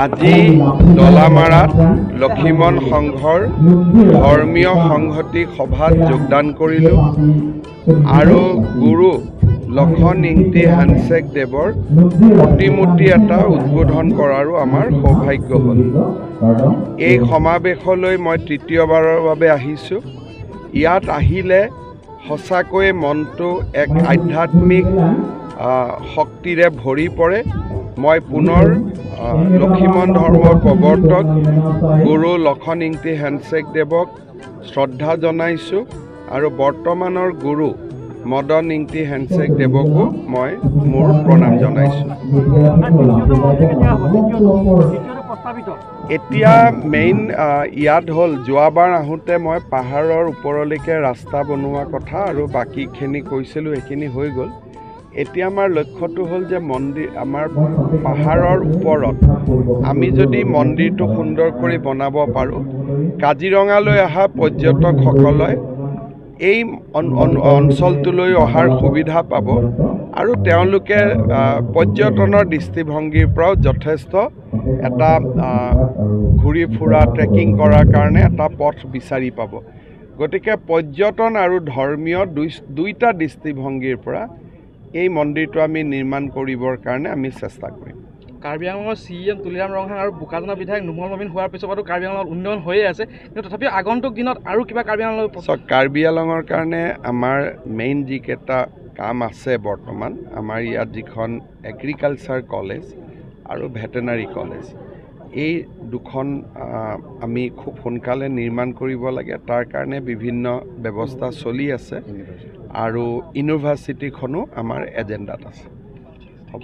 আজি দলামাৰাত লখিমন সংঘৰ ধৰ্মীয় সংহতি সভাত যোগদান কৰিলোঁ আৰু গুৰু লখন ইংতি হানচেক দেৱৰ প্ৰতিমূৰ্তি এটা উদ্বোধন কৰাৰো আমাৰ সৌভাগ্য হ'ল। এই সমাৱেশলৈ মই তৃতীয়বাৰৰ বাবে আহিছোঁ। ইয়াত আহিলে সঁচাকৈয়ে মনটো এক আধ্যাত্মিক শক্তিৰে ভৰি পৰে। মই পুনৰ লখিমন ধৰ্মৰ প্ৰৱৰ্তক গুৰু লখন ইংতি হেনচেক দেৱক শ্ৰদ্ধা জনাইছোঁ আৰু বৰ্তমানৰ গুৰু মদন ইংতি হেনচেক দেৱকো মই মোৰ প্ৰণাম জনাইছোঁ। এতিয়া মেইন ইয়াত হ'ল, যোৱাবাৰ আহোঁতে মই পাহাৰৰ ওপৰলৈকে ৰাস্তা বনোৱা কথা আৰু বাকীখিনি কৈছিলোঁ, সেইখিনি হৈ গ'ল। এতিয়া আমাৰ লক্ষ্যটো হ'ল যে মন্দিৰ আমাৰ পাহাৰৰ ওপৰত আমি যদি মন্দিৰটো সুন্দৰ কৰি বনাব পাৰোঁ, কাজিৰঙালৈ অহা পৰ্যটকসকলে এই অঞ্চলটোলৈ অহাৰ সুবিধা পাব আৰু তেওঁলোকে পৰ্যটনৰ দৃষ্টিভংগীৰ পৰাও যথেষ্ট এটা ঘূৰি ফুৰা, ট্ৰেকিং কৰাৰ কাৰণে এটা পথ বিচাৰি পাব। গতিকে পৰ্যটন আৰু ধৰ্মীয় দুইটা দৃষ্টিভংগীৰ পৰা এই মন্দিৰটো আমি নিৰ্মাণ কৰিবৰ কাৰণে আমি চেষ্টা কৰিম। কাৰ্বি আংলঙৰ CEM Tuliram Ronghang আৰু বোকাজানৰ বিধায়ক নোমল মমিন হোৱাৰ পিছৰ পৰাতো কাৰ্বি আংলঙত উন্নয়ন হৈয়ে আছে, কিন্তু তথাপিও আগন্তুক দিনত আৰু কিবা কাৰ্বি আংলঙৰ চাওক, কাৰ্বি আংলঙৰ কাৰণে আমাৰ মেইন যিকেইটা কাম আছে বৰ্তমান, আমাৰ ইয়াত যিখন এগ্ৰিকালচাৰ কলেজ আৰু ভেটেনাৰী কলেজ, এই দুখন আমি খুব সোনকালে নিৰ্মাণ কৰিব লাগে। তাৰ কাৰণে বিভিন্ন ব্যৱস্থা চলি আছে আৰু ইউনিভাৰ্চিটিখনো আমাৰ এজেণ্ডাত আছে। হ'ব।